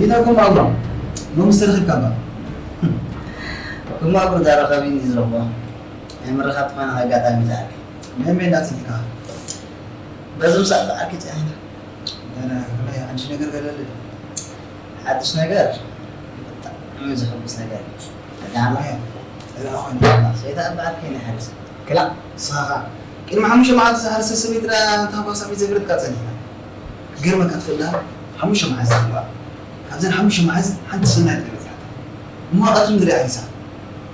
እንታይ ከምኡ ኣብሮ? ሎሚ ዝተረኺብካ እባ? ከምኡ ኣብሮ ዳረኸቢኒ ዝረኽቦ። ናይ ምርኻብ ትኾነ ኣጋጣሚ ዝኣክል። መን መን እንዳጽኒሕካ? በዚ ምሳእ በዓል ክጽዕን። ገለ ከመይ ሓድሽ ነገር ገለ ኣሎ? ሓድሽ ነገር? ብጣዕሚ ዘሐጉስ ነገር እዩ። ቀዳማይ፣ እዛ ኾይና። ሰይጣን በዓል ከይነ ሓድስ። ክላ፣ ንስኻ ኸኣ ቅድሚ ሓሙሽተ መዓልቲ ዝሓረሰ ሰበይትና ታጓሳ ቤት ዘፍረድካ ጸኒሕና። ክገርመካ ትፈልጥ ዲኻ? ሓሙሽተ መዓልቲ ዘለዋ። ካብዘን ሓሙሽተ መዓልቲ ሓንቲ ሰናይት ኣይበጽሓታ። እሞ ቀትሪ ምድሪ ኣይሳ።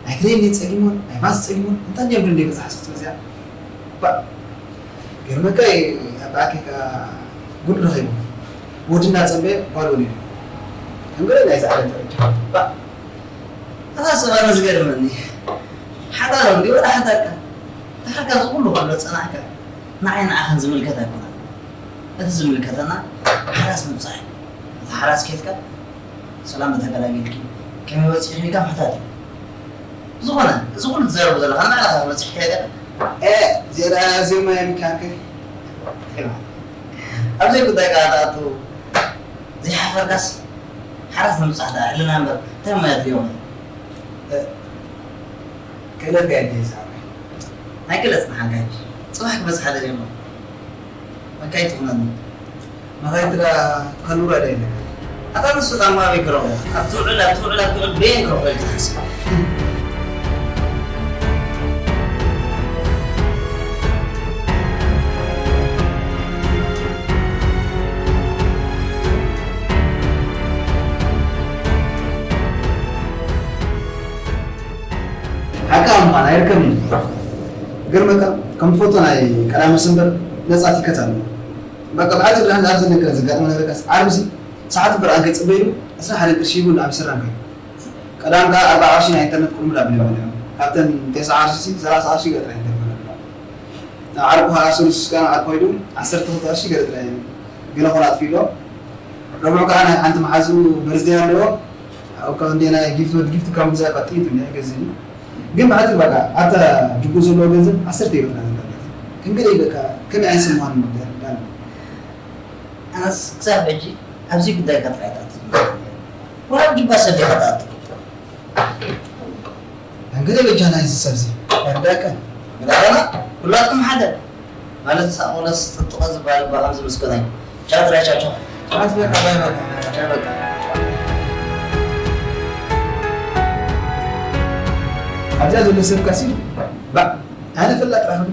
ናይ ትሬን ጸጊሞን፣ ናይ ባስ ጸጊሞን፣ እንታይ ድዮም ደንደይ በጽሓ ሰት መዚኣ? ባ፣ ገርመካ ኣባኣኬካ ጉድ ረኺቡ። ወድና ጸበየ ጓል ወሊዱ። ከምገለ ናይ ዝዓለም ደረጃ። ባ፣ ኣታ ሰባና ዝገርመኒ። ሓዳር እንዲ ወላ ሓዳርካ። ድሓርካ ዝኹሉ ከሎ ጸናሕካ። ንዓይ ንዓኽን ዝምልከት ኣይኮነን። እቲ ዝምልከተና ሓራስ ምብጻሕ እዩ። እቲ ሓራስ ኬድካ ሰላም ተገላጊልኪ ከመይ በጺሕኪ ኢልካ ምሕታት እዩ። ዝኾነ፣ እዚ ኩሉ ትዛረቦ ዘለኻ ንባዕልኻ በጺሕካዮ ዲኻ? ኤ፣ እዚኣ ደኣ ዜማ እያ ሚካርከ። ኣብ ዘይጉዳይካ ኣትኣቱ ዘይሓፈርካስ ሓራስ ንምብጻሕ ደኣ ሕልና እምበር እንታይ ሞያ ትሪኦ? እ፣ ክእለት ጋር ይገይዝ ኣበይ? ናይ ክእለት ጽንሓንካ ሕጂ። ጽባሕ ክበጽሓ ደልየ እሞ። መካይት ትኹነኒ። መኻይን ትዳ ትኸልውራ ዶ የለን? ኣታ ንሱ ጣማ ኣበይ ክረኽቦ? ኣብ ትውዕል፣ ኣብ ትውዕል፣ ኣብ ትውዕል በየን ክረኽቦ ኢልካ ትሓስብ? ሓቃ ምዃን ኣይርከብን እዩ። ገርመካ፣ ከም ፎቶ ናይ ቀዳመ ሰንበት ነጻ ቲከት ኣለዎ። በቃ፣ ብሓጺር ደሓን ዝኣብ ዘለካ ዘጋጥመ ነገርካስ፣ ዓርቢሲ ሰዓት እምበር ኣንከ ጽበይሉ፣ ዕስራ ሓደ ቅርሺ ይብሉ ኣብ ይስራን ከይዱ። ቀዳም ከኣ ኣርባዓ ቅርሺ ናይ ኢንተርነት ቁርምድ ኣቢሎም ነይሮም። ካብተን ተስዓ ቅርሺ፣ ሰላሳ ቅርሺ ገጥራ ኢንተርነት ኣቢሎም። ዓርኩ ከኣ ሰሉስ ከኣ ዓርኩ ከይዱ፣ ዓሰርተ ክልተ ቅርሺ ገለ ጥራይ ገለ ኮላ ኣጥፊእሎ። ረብዑ ከኣ ናይ ሓንቲ መሓዙ በርዝደይ ኣለዎ። ኣብ ከኣ እንደ ናይ ጊፍት ወዲ ጊፍት ካብ ብዛዕባ ጥይት እንደ ገዚኒ። ግን ብሓጺር በቃ ኣብታ ጅቡ ዘለዎ ገንዘብ ዓሰርተ ይበልካ ነበር። ክንገለ በቃ ከመይ ኣይሰማን ነበር። ኣነስ ክሳብ ሕጂ ኣብዚ ጉዳይ ከጥራይ ተኣትት። ወላ ጅባ ሰዲኻ ተኣትት። እንግዲህ በጃ ናይዚ ሰብዚ ኣይርዳእካን። ብዛዕባና ኩላትኩም ሓደ ማለት ሳቆለስ ጥጥቆ ዝበሃል እባ ከምዚ ምስኮናይ። ቻው ጥራይ ቻው ቻው። ቻው በቃ ባይ በቃ። ቻው በቃ። ኣብዚኣ ዘሎ ሰብ ካሲ ባ ኣነ ፈላጥ ራኸቢ።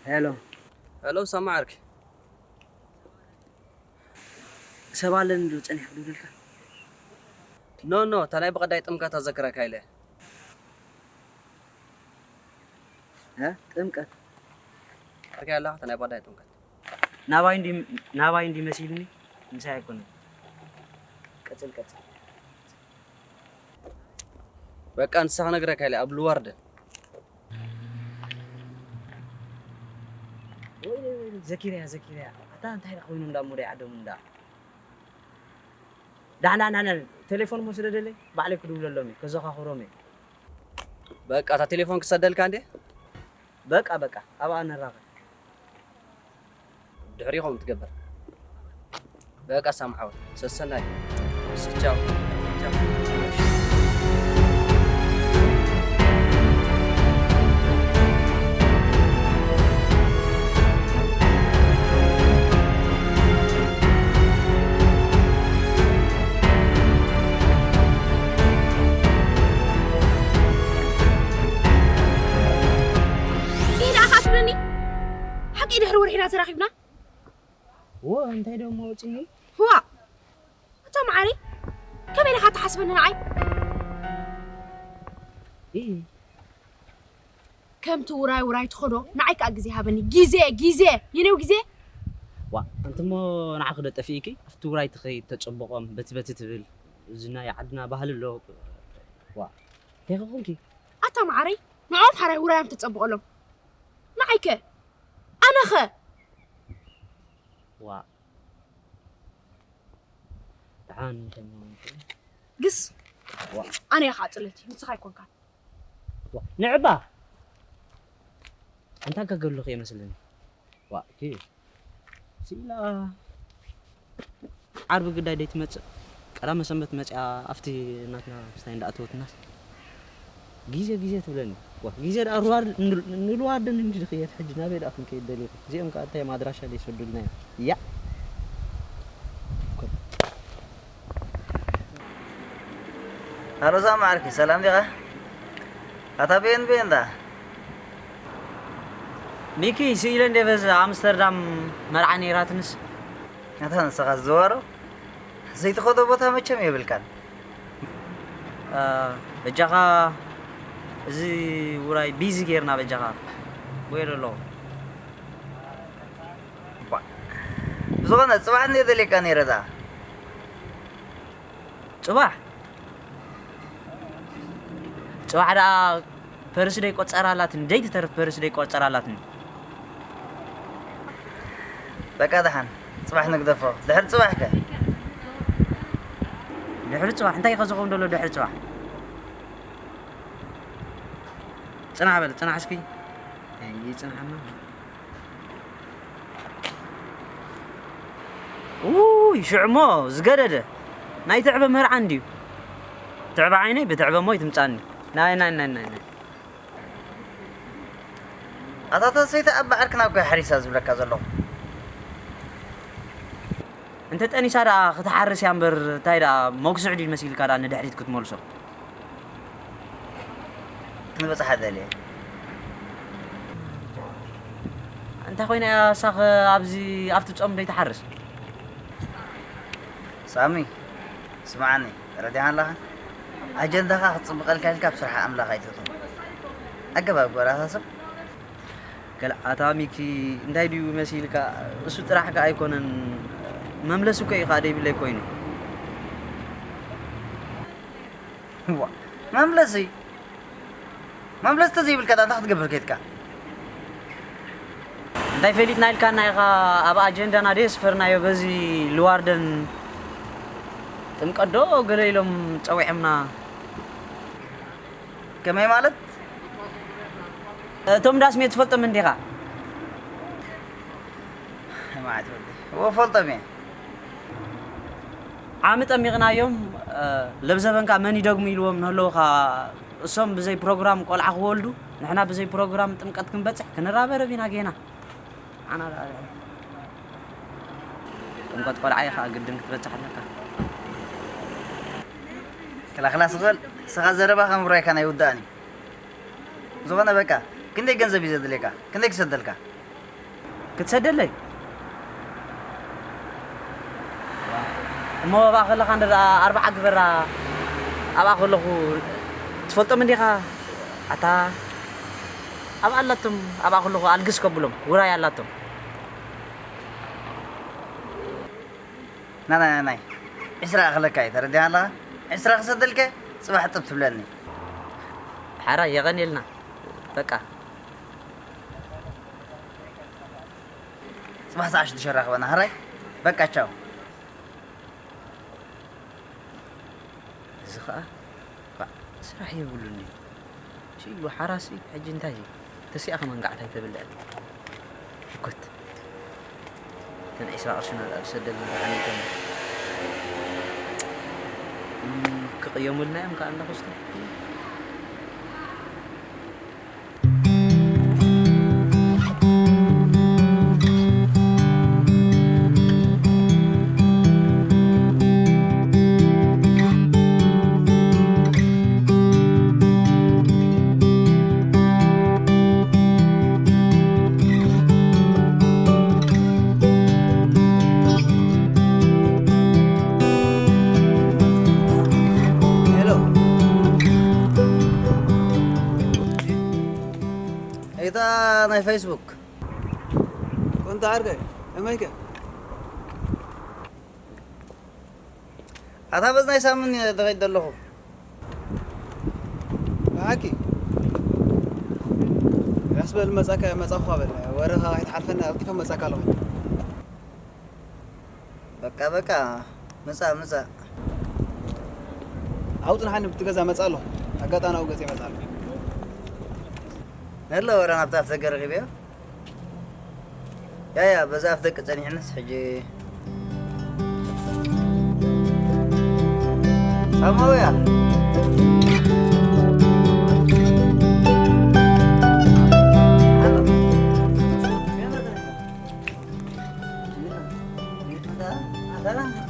ሄሎ። ሄሎ፣ ሰማዕ ዓርኪ። ሰብ ኣለኒ ዶ ጸኒሐ ክድውለልካ? ኖ፣ ኖ፣ እታ ናይ ብቐዳይ ጥምቀት ኣዘክረካ ኢለ። እ? ጥምቀት? ዓርኪ ኣለኻ፣ እታ ናይ ብቐዳይ ጥምቀት። ናባይ እንዲ-፣ ናባይ እንዲ መሲሉኒ፣ ምሳይ ኣይኮነን። ቀጽል፣ ቀጽል። በቃ ንሳ ክነግረካ ኢለ ኣብ ልዋርደ። ወይለይ፣ ወይለይ፣ ዘኪረያ፣ ዘኪረያ። ኣታ እንታይ ደኣ ኮይኑ እንዳ እሞ ደይ ዓዶም እንዳ። ዳዕና፣ ና፣ ና፣ ቴሌፎን እሞ ስደደለይ፣ ባዕለይ ክድውለሎም እየ፣ ከዘኻኽሮም እየ። በቃ፣ እታ ቴሌፎን ክሰደልካ እንዴ? በቃ፣ በቃ፣ ኣብኣ ንራኸብ። ድሕሪኹም ትገብር። በቃ ሳምሓወት፣ ሰሰናዩ። ቻው። ቻው። ኢዳ ኣኻ ትብለኒ? ሓቂ ድሕሪ ወርሒ ኢና ተራኺብና? ዎ፣ እንታይ ደሞ ወጺኒ? ዋእ! ኣታ መዓረይ፣ ከመይ ኢኻ ትሓስበኒ ንዓይ? እ። ከምቲ ውራይ ውራይ ትኸዶ፣ ንዓይ ከኣ ግዜ ሃበኒ። ግዜ፣ ግዜ! የኔው ግዜ! ዋእ፣ ኣንቲ እሞ ንዓኺ ዶ ጠፊእኪ? ኣብቲ ውራይ ትኸይድ ተጸብቖም፣ በቲ በቲ ትብል። እዚ ናይ ዓድና ባህሊ ኣሎ። ዋእ፣ እንታይ ከ ኮንኪ? ኣታ መዓረይ፣ ንዕኦም ሓራይ ውራዮም ተጸብቐሎም። ንዓይከ? ኣነኸ? ዋእ። ኣንተ ግስ ኣነ ኢኻ ኣጽለቲ ንስኻ ኣይኮንካን። ንዕባ ኣንታ ከገልኹ የመስለኒ። ዋ፣ እቲ ስኢላ ዓርቢ ግዳይ ደይ ትመጽእ። ቀዳመ ሰንበት መጽያ ኣብቲ ናትና ስታይ እንዳኣተወትናስ ግዜ ግዜ ትብለኒ። ዋ፣ ግዜ ደኣ ሩዋር ንልዋርደን እንዲ ድኽየት ሕጂ ናበይ ደኣ ክንከይድ ደሊኹ? እዚኦም ከኣ እንታይ ኣድራሻ ደይ ሰዱልና እዮም። ያ። ሃሎ ሳሚ ዓርኪ፣ ሰላም ዲኻ? ኣታ ቤን ቤን ዳ? ሚኪ፣ ስኢለ እንደ በዚ ኣምስተርዳም መርዓ ነይራትንስ? ኣታ ንስኻ ዝዘዋሮ ዘይትኸዶ ቦታ መቸም የብልካን። እ፣ በጃኻ እዚ ውራይ ቢዚ ጌርና በጃኻ። ወይ ኣለኹ። ባ-፣ ብዝኾነ ጽባሕ እንደ ደልየካ ነይረ እዛ። ጽባሕ? ጽባሕ ደኣ ፐርስ ደይ ቆጸር ኣላትኒ፣ ደይ ትተርፍ ፐርስ ደይ ቆጸር ኣላትኒ። በቃ ደሓን፣ ጽባሕ ንግደፎ። ድሕሪ ጽባሕ ከ? ድሕሪ ጽባሕ? እንታይ ከ ዝኸውን ዘሎ ድሕሪ ጽባሕ? ጽናሕ በል፣ ጽናሕ እስኪ። እይ፣ ጽናሕማ። ውይ፣ ሽዑሞ ዝገደደ። ናይ ትዕበ መርዓ እንድዩ። ትዕበ ዓይነይ ብትዕበ እሞ ይትምጻኒ። ናይ፣ ናይ፣ ናይ፣ ናይ፣ ናይ። ኣታ ተስፈይተ ኣብ በዓል ክናብ ኮይ ሓሪሳ ዝብለካ ዘለኹ። እንተ ጠኒሳ ደኣ ክትሓርስ እያ እምበር፣ እንታይ ደኣ መጉስዕ ድዩ መሲልካ ደኣ ንድሕሪት ክትመልሶ? ክንበጽሓ ደልየ። እንታይ ኮይና እያ እሳኸ ኣብዚ፣ ኣብቲ ጾም ደይትሓርስ? ሳሚ፣ ስምዓኒ፣ ተረዲኻ ኣለኻ? ኣጀንዳኻ ክትጽብቐልካ ኢልካ ኣብ ስራሕ ኣምላኽ ኣይትእቶ። ኣገባብ ጓል ኣታ ሰብ። ገለ ኣታ ሚኪ፣ እንታይ ድዩ መሲልካ? እሱ ጥራሕ ከ ኣይኮነን፣ መምለሲ እኮ እዩ ከኣ ደይብለይ ኮይኑ። ዋ፣ መምለሲ? መምለሲ ተዘይብልካ ደኣ እንታይ ክትገብር ከይድካ? እንታይ ፈሊጥና ኢልካና ኢኻ ኣብ ኣጀንዳና ደየስፈርናዮ በዚ ልዋርደን ጥምቀት ዶ ገለ ኢሎም ጸዊዖምና። ከመይ ማለት? እቶም ዳስሜ ትፈልጦም እንዲኻ? ማዕት ወዲ። እዎ ፈልጦም እየ። ዓሚ ጠሚቕናዮም፣ እ፣ ለብዘበንካ መን ይደግሙ ኢልዎም ንህለውኻ፣ እሶም ብዘይ ፕሮግራም ቆልዓ ክወልዱ፣ ንሕና ብዘይ ፕሮግራም ጥምቀት ክንበጽሕ ክንራበረብ ኢና ጌና። ኣና ደኣ ጥምቀት ቆልዓ ኢኻ ግድን ክትበጽሕ ኣለካ። ክላኽላ ስኽል፣ ስኻ ዘረባ ከም ራይካ ናይ ውዳእኒ። ዝኾነ በቃ፣ ክንደይ ገንዘብ እዩ ዘድልየካ? ክንደይ ክሰደልካ? ክትሰደለይ? እሞ ኣብኣ ከለኻ እንደ ደኣ ኣርብዓ ግበራ፣ ኣብኣ ከለኹ ትፈልጦም እንዲኻ? ኣታ ኣብኣ ኣላቶም፣ ኣብኣ ከለኹ ኣልግስ ከብሎም፣ ውራይ ኣላቶም። ናናይ፣ ናናይ፣ ዕስራ እኽለካ እዩ፣ ተረዲኻ ኣለኻ? ዕስራ ክሰደልከ፣ ጽባሕ ጥብ ትብለኒ። ሓራይ፣ የቐንየልና። በቃ። ጽባሕ ሰዓት ሽዱሽተ ራኽበና፣ ሕራይ? በቃ፣ ቻው። እዚ ኸኣ፣ ኳዕ፣ ስራሕ የብሉን እዩ። ሽሉ ሓራሲ፣ ሕጂ እንታይ እዩ? ተሲኣ ከማን ጋዕታ ኣይተብልዕን። ሽኮት። እተን ዒስራ ቅርሽና ደኣ ዝሰደልና ደሓን ኣይኮነን። እም፣ ክቕየሙልና እዮም ከኣ ኣለኹ እስቲ። ሄሎ። እታ ናይ ፌስቡክ። ኮንታ ዓርከይ፣ ከመይከ? ኣታ በዚ ናይ ሳምን እየ ዝኸይድ ዘለኹ። ብሓቂ? ቀስ በል መጻካ፣ መጻኹ በል። ወረኻ ከይትሓልፈና ቀልጢፈ መጻካ ኣለኹ። በቃ፣ በቃ፣ ምጻእ፣ ምጻእ። ኣብኡ ጽንሓኒ፣ ብቲ ገዛ መጽእ ኣለኹ። ኣጋጣሚ ኣብኡ ገጽ ይመጽእ ኣለኹ። ነሎ ወረ ናብታ ኣፍ ደገ ረኺበዮ። ያ ያ በዛ ኣፍ ደቂ ጸኒሕንስ ሕጂ ሳማውያ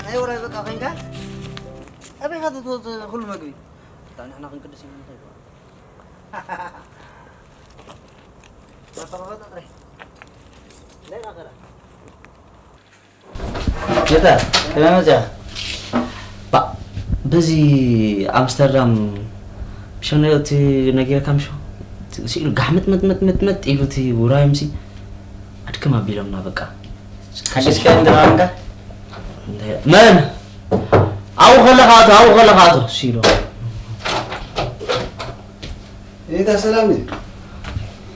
ኣይ ወራይ በቃ ኮይንካ ኣበይ ኢኻ ትወፅእ ኩሉ መግቢ? እታ ንሕና ክንቅድስ ኢና ንኸይድ። ጌታ ከመይ መፅያ? ባ በዚ ኣምስተርዳም ምሸ እቲ ነጊረካ ምሸ ስኢሉ ጋሕመጥመጥመጥመጥ ኢሉ እቲ ውራይ ምሲ ኣድክም ኣቢሎምና በቃ። ሓገዝካ እንድራንካ መን ኣብኡ ከለኻ ኣቶ ኣብኡ ከለኻ ኣቶ ሲሉ እታ ሰላም እዩ።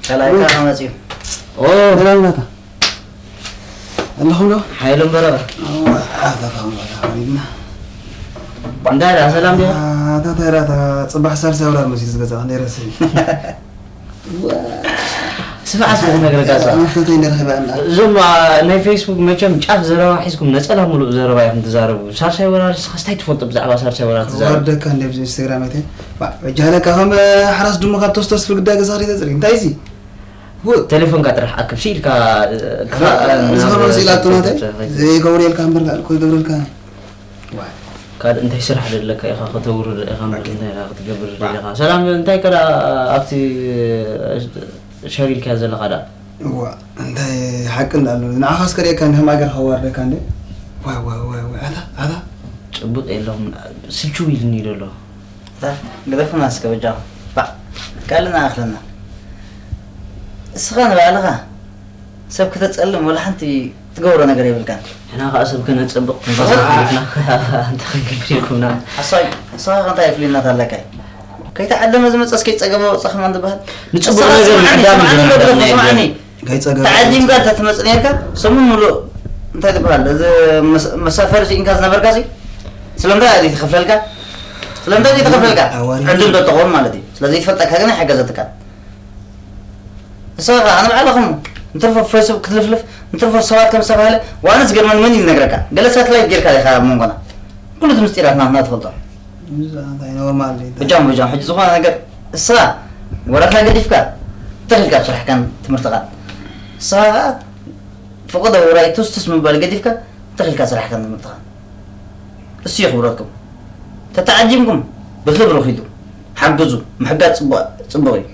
ከላይካ መፅዩ ኦ ሰላም ናታ ኣለኹም ዶ? ሓይሎም በረቐ ኣታ ካሁን ባላ ሪብና እንታይ ደኣ ሰላም ድያ? ኣታ ታይራታ ጽባሕ ሳልሳይ ወራር መሲል ዝገዛ ክንደይ ረስል ስማዕ እስኪ ክነግረካ እዛ መፍተተይ ንረኽበ ኣላ እዞም ናይ ፌስቡክ መቸም ጫፍ ዘረባ ሒዝኩም ነፀላ ሙሉእ ዘረባ ኢኹም ትዛረቡ። ሳልሳይ ወራር ንስኻስ እንታይ ትፈልጦ ብዛዕባ ሳልሳይ ወራር ትዛረብ? ወርደካ እንደ ብዚ ኢንስታግራም ኣይተ በጃለካ ከም ሓራስ ድሙ ካብ ተስቶስ ብግዳ ገዛ ክደ ፅሪ እንታይ እዚ ቴሌፎንካ ጥራሕ ኣክብ ሲኢልካ ክፋእ ዝኸበሩ ስኢላቱ ናተ ዘይገብረልካ እምበር ካልእ ኮይገብረልካ ካልእ እንታይ ስራሕ ደለካ ኢኻ ከተውርድ ኢኻ እምበር እንታይ ኢኻ ክትገብር ደለኻ? ሰላም እንታይ ከዳ ኣብቲ ሸር ኢልካዮ ዘለኻ ደኣ? እዋ እንታይ ሓቂ እንዳሉ ንዓኻስ ከርእየካ እንዲኹም ኣገር ከዋርደካ እንደ ዋይ ዋይ ዋይ ዋይ ኣታ ኣታ ጭቡጥ የለኹም ስልችው ኢልኒ ደሎ ግደፉና እስከ በጃኹም ባዕ ቀልና ኣኽለና እስኻ ንባዕልኻ ሰብ ክተጸልም ወላ ሓንቲ ትገብሮ ነገር የብልካን ሕና ከዓ ሰብ ከነጸብቕ ትንፋስና ሓሊፍና እንታይ ክንገብር ኢልኩምና ሓሳይ ንስኻ ከ እንታይ ፍልይነት ኣለካ ከይተዓደመ ዝመፀስ ከይፀገበ ወፀ ከማን ዝበሃል ንፅቡቅ ነገር ምዕዳም ስምዓኒ ዝነበረና ስምዓኒ ከይፀገበ ተዓዲምካ እንተትመፅእ ነርካ ሰሙን ሙሉእ እንታይ ዝበሃል እዚ መስ- መሳፈሪ ስኢንካ ዝነበርካ ሲ ስለምንታይ ኣዲ ትኸፍለልካ ስለምንታይ ዘይተኸፍለልካ ኣዋሪ። ዕድል ዶ ተኸውን ማለት እዩ ስለዚ ትፈልጠካ ግን ኣይሓገዘትካ ንስኻ ከዓ ኣነ ባዕልኹም እንትርፎ ፌስቡክ ክትልፍልፍ እንትርፎ ሰባት ከም ዝተባህለ ዋነ ዝገርመን መን እዩ ዝነግረካ ገለ ሳትላይት ጌርካ ኢኻ ኣብ መንጎና ኩሉ እቲ ምስጢራት ናትና ትፈልጦ እንታይ ኖርማል እዩ። ብጃም ብጃም ሕጂ ዝኾነ ነገር እስኻ ወረኻ ገዲፍካ ተኺልካ ኣብ ስራሕካን ትምህርትኻን እስኻ ከዓ ፈቐዶ ውራይ ቱስቱስ ምባል ገዲፍካ ተኺልካ ስራሕካን ትምህርትኻን እሱ እዩ ክብረትኩም ተተዓዲምኩም ብክብሪ ኪዱ ሓግዙ ምሕጋዝ ፅቡቕ ፅቡቕ እዩ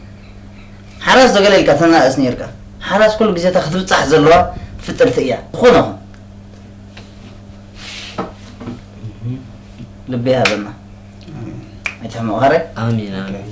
ሓራስ ዘገለ ኢልካ ተናእስ ነርካ ሓራስ ኩሉ ግዜታ ክትብፃሕ ዘለዋ ፍጥርቲ እያ ዝኾነ ኹን ልቢ ይሃበና ኣይትሕመቕ ሃረ ኣሚን ኣሚን